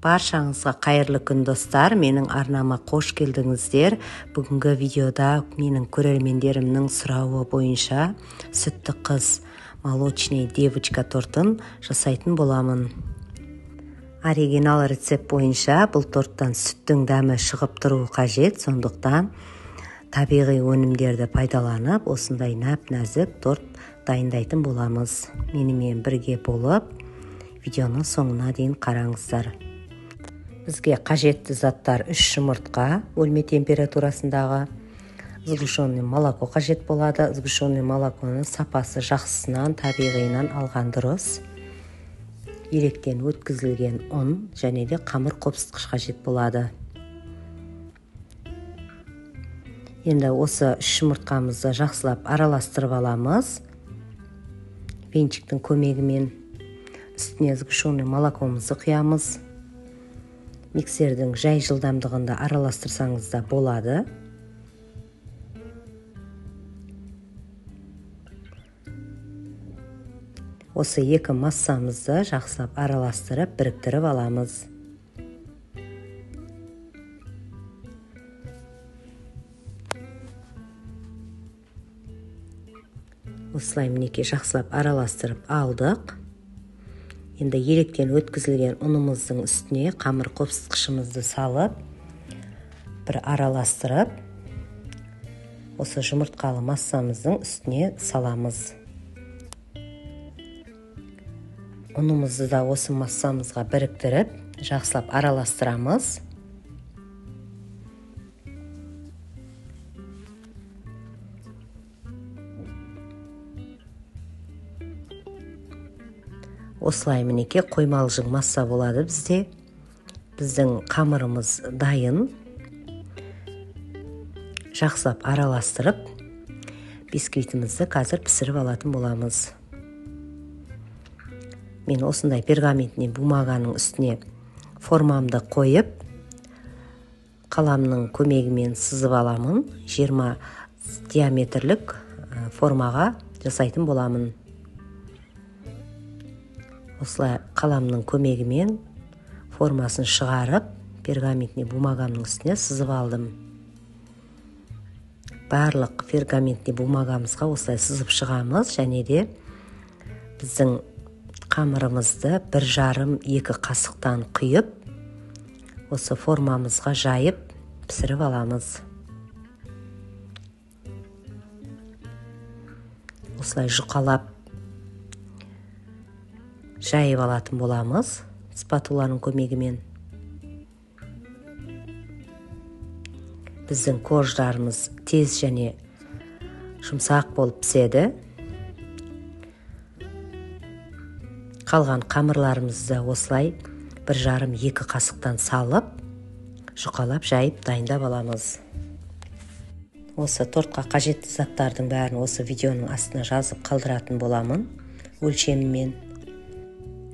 Баршаңызға қайырлы күн, достар. Менің арнама қош келдіңіздер. Бүгінгі видеода менің көрермендерімнің сұрауы бойынша сүтті қыз, молочная девочка тортын жасайтын боламын. Оригинал рецепт бойынша бұл торттан сүттің дәмі шығып тұруы қажет, сондықтан табиғи өнімдерді пайдаланып осындай нәп-нәзік торт дайындайтын боламыз. Менімен бірге болып видеоның соңына дейін қараңыздар. Бізге қажетті заттар: 3 жұмыртқа, бөлме температурасындағы сгущенный молоко қажет болады. Сгущенный молоконы сапасы жақсысынан, табиғиынан алған дұрыс. Електен өткізілген ұн және де қамыр қопсытқыш қажет болады. Енді осы 3 жұмыртқамызды жақсылап араластырып аламыз. Венчиктің көмегімен үстіне сгущенный молокомызды құямыз. Миксердің жай жылдамдығында араластырсаңыз да болады. Осы екі массамызды жақсылап араластырып, біріктіріп аламыз. Осылай мінекей жақсылап араластырып алдық. Енді електен өткізілген ұнымыздың үстіне қамыр қопсытқышымызды салып, бір араластырып, осы жұмыртқалы массамыздың үстіне саламыз. Ұнымызды да осы массамызға біріктіріп, жақсылап араластырамыз. Осылай мінекей қоймалжың масса болады бізде. Біздің қамырымыз дайын. Жақсылап араластырып, бисквитімізді қазір пісіріп алатын боламыз. Мен осындай пергаментный бумаганың үстіне формамды қойып, қаламның көмегімен сызып аламын. 20 диаметрлік формаға жасайтын боламын. Осылай қаламның көмегімен формасын шығарып, пергаментный бумагамның үстіне сызып алдым. Барлық пергаментный бумагамызға осылай сызып шығамыз, және де біздің қамырымызды 1,5-2 қасықтан құйып, осы формамызға жайып пісіріп аламыз. Осылай жұқалап жайып алатын боламыз спатуланың көмегімен. Біздің корждарымыз тез және жұмсақ болып піседі. Қалған қамырларымызды осылай 1,5-2 қасықтан салып, жұқалап жайып дайындап аламыз. Осы тортқа қажетті заттардың бәрін осы видеоның астына жазып қалдыратын боламын өлшемімен.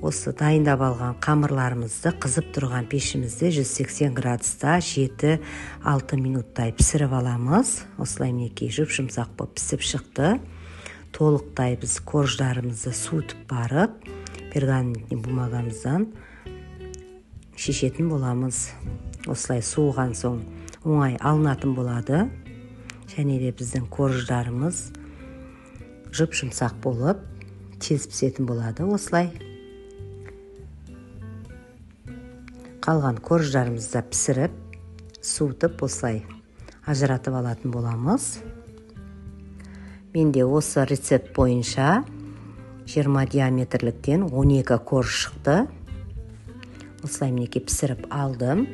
Осы дайындап алған қамырларымызды қызып тұрған пешімізде 180 градуста 7-6 минуттай пісіріп аламыз. Осылай мінекей жұп-жұмсақ болып пісіп шықты. Толықтай біз корждарымызды суытып барып, пергаментный бумагамыздан шешетін боламыз. Осылай суыған соң оңай алынатын болады. Және де біздің корждарымыз жұп-жұмсақ болып тез пісетін болады. Осылай қалған корждарымызды пісіріп, суытып осылай ажыратып алатын боламыз. Менде осы рецепт бойынша 20 диаметрліктен 12 корж шықты. Осылай мінекей пісіріп алдым.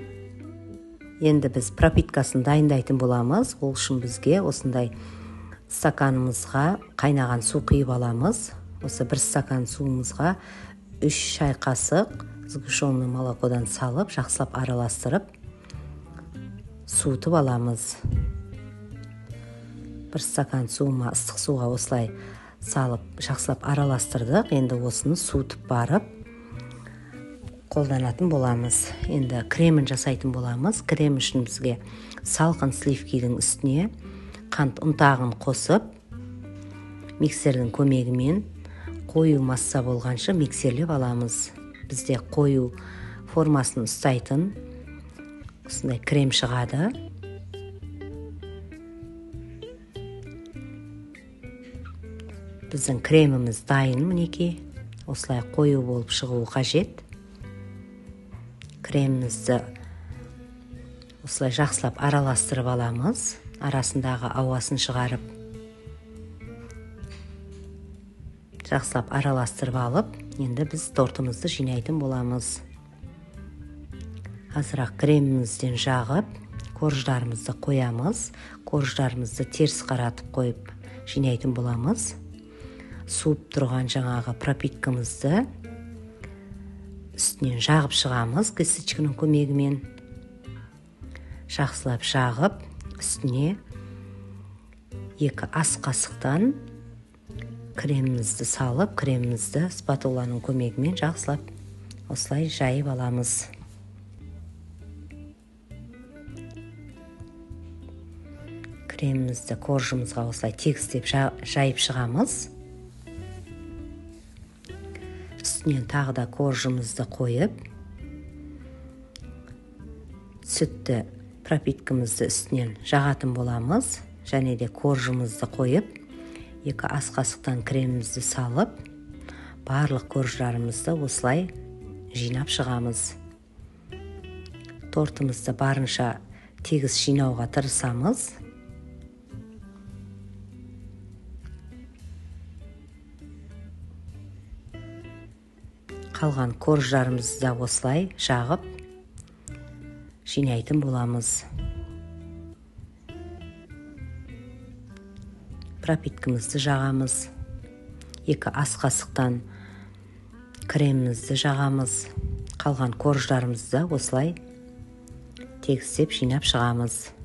Енді біз пропиткасын дайындайтын боламыз. Ол үшін бізге осындай стаканымызға қайнаған су құйып аламыз. Осы бір стакан суымызға 3 шай қасық сгущенный молокодан салып, жақсылап араластырып, суытып аламыз. Бір стакан суыма ыстық суға осылай салып, жақсылап араластырдық. Енді осыны суытып барып қолданатын боламыз. Енді кремін жасайтын боламыз. Крем үшін бізге салқын сливкидің үстіне қант ұнтағын қосып, миксердің көмегімен қою масса болғанша миксерлеп аламыз. Бізде қою Формасын ұстайтын осындай крем шығады. Біздің креміміз дайын, мінекей. Осылай қою болып шығуы қажет. Кремімізді осылай жақсылап араластырып аламыз, арасындағы ауасын шығарып. Жақсылап араластырып алып, енді біз тортымызды жинайтын боламыз. Азырақ кремімізден жағып, корждарымызды қоямыз. Корждарымызды теріс қаратып қойып жинайтын боламыз. Суып тұрған жаңағы пропиткамызды үстінен жағып шығамыз кисточканың көмегімен. Жақсылап жағып, үстіне 2 ас қасықтан кремімізді салып, кремімізді спатуланың көмегімен жақсылап осылай жайып аламыз. Кремімізді коржымызға осылай тегістеп жайып шығамыз. Үстінен тағы да коржымызды қойып, сүтті пропиткамызды үстінен жағатын боламыз. Және де коржымызды қойып, 2 ас қасықтан кремімізді салып, барлық корждарымызды осылай жинап шығамыз. Тортымызды барынша тегіс жинауға тырысамыз. Қалған корждарымызды да осылай жағып жинайтын боламыз. Пропиткамызды жағамыз. 2 ас қасықтан кремімізді жағамыз. Қалған корждарымызды осылай тегістеп жинап шығамыз.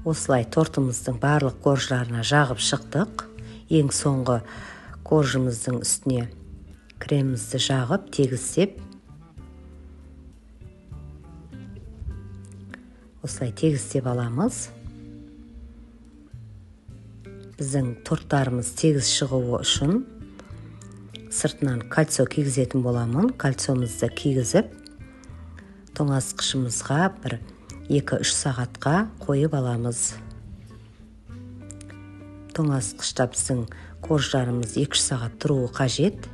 Осылай тортымыздың барлық корждарына жағып шықтық. Ең соңғы коржымыздың үстіне кремімізді жағып, тегістеп, осылай тегістеп аламыз. Біздің торттарымыз тегіс шығуы үшін сыртынан кольцо кигізетін боламын. Кольцомызды кигізіп, тоңазытқышымызға бір 2-3 сағатқа қойып аламыз. Тоңазытқышта біздің корждарымыз 2-3 сағат тұруы қажет.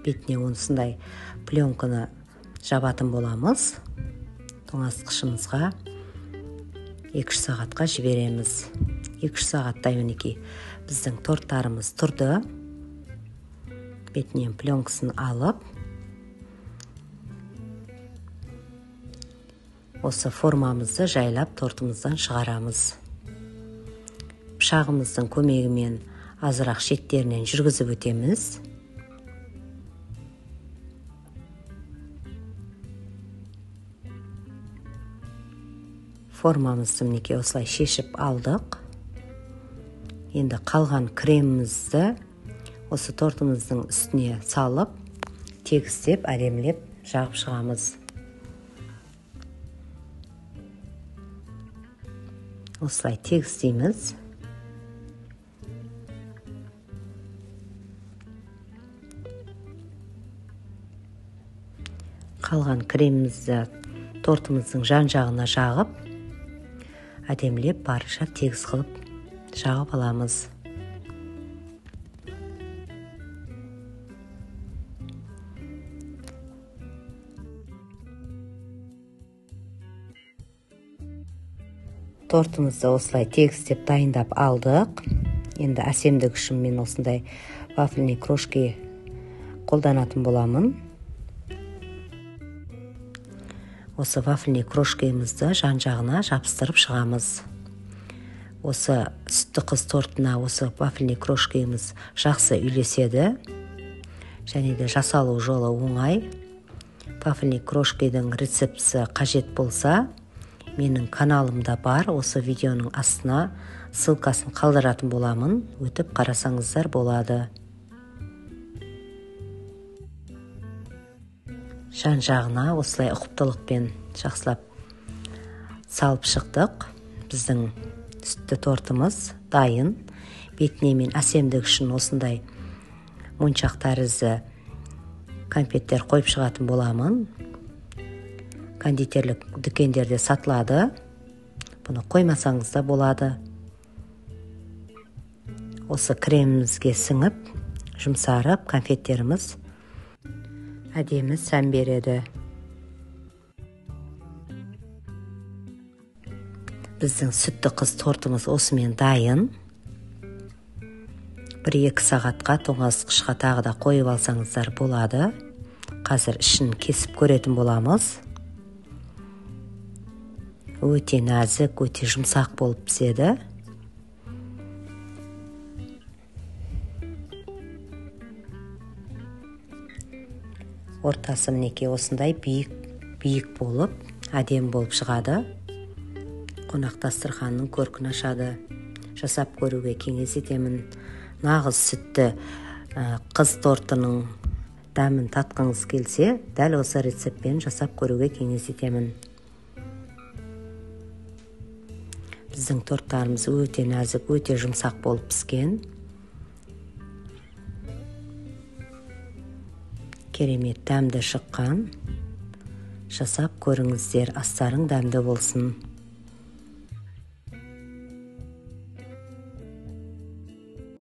Бетіне осындай пленканы жабатын боламыз. Тоңазытқышымызға 2-3 сағатқа жібереміз. 2-3 сағаттай мінекей біздің торттарымыз тұрды. Бетінен пленкасын алып, осы формамызды жайлап тортымыздан шығарамыз. Пышағымыздың көмегімен азырақ шеттерінен жүргізіп өтеміз. Формамызды мінекей осылай шешіп алдық. Енді қалған кремімізді осы тортымыздың үстіне салып, тегістеп, әдемілеп жағып шығамыз. Осылай тегістейміз. Қалған кремімізді тортымыздың жан-жағына жағып, әдемілеп барынша тегіс қылып жағып аламыз. Тортымызды осылай тегістеп дайындап алдық. Енді әсемдік үшін мен осындай вафельный крошки қолданатын боламын. Осы вафельный крошкамызды жан-жағына жабыстырып шығамыз. Осы сүтті қыз тортына осы вафельный крошкамыз жақсы үйлеседі. Және де жасалу жолы оңай. Вафельный крошканың рецептісі қажет болса, менің каналымда бар, осы видеоның астына ссылкасын қалдыратын боламын, өтіп қарасаңыздар болады. Жан жағына осылай ұқыптылықпен жақсылап салып шықтық. Біздің сүтті тортымыз дайын. Бетіне мен әсемдік үшін осындай моншақ тәрізді конфеттер қойып шығатын боламын. Кондитерлік дүкендерде сатылады. Бұны қоймасаңыз да болады. Осы кремімізге сіңіп, жұмсарып, конфеттеріміз әдемі сән береді. Біздің сүтті қыз тортымыз осымен дайын. 1-2 сағатқа тоңазытқышқа тағы да қойып алсаңыздар болады. Қазір ішін кесіп көретін боламыз. Өте нәзік, өте жұмсақ болып піседі. Ортасы мінекей осындай биік болып, әдемі болып шығады. Қонақ дастарханның көркін ашады. Жасап көруге кеңес етемін. Нағыз сүтті қыз тортының дәмін татқыңыз келсе, дәл осы рецептпен жасап көруге кеңес етемін. Біздің торттарымыз өте нәзік, өте жұмсақ болып піскен. Керемет дәмді шыққан. Жасап көріңіздер, астарың дәмді болсын.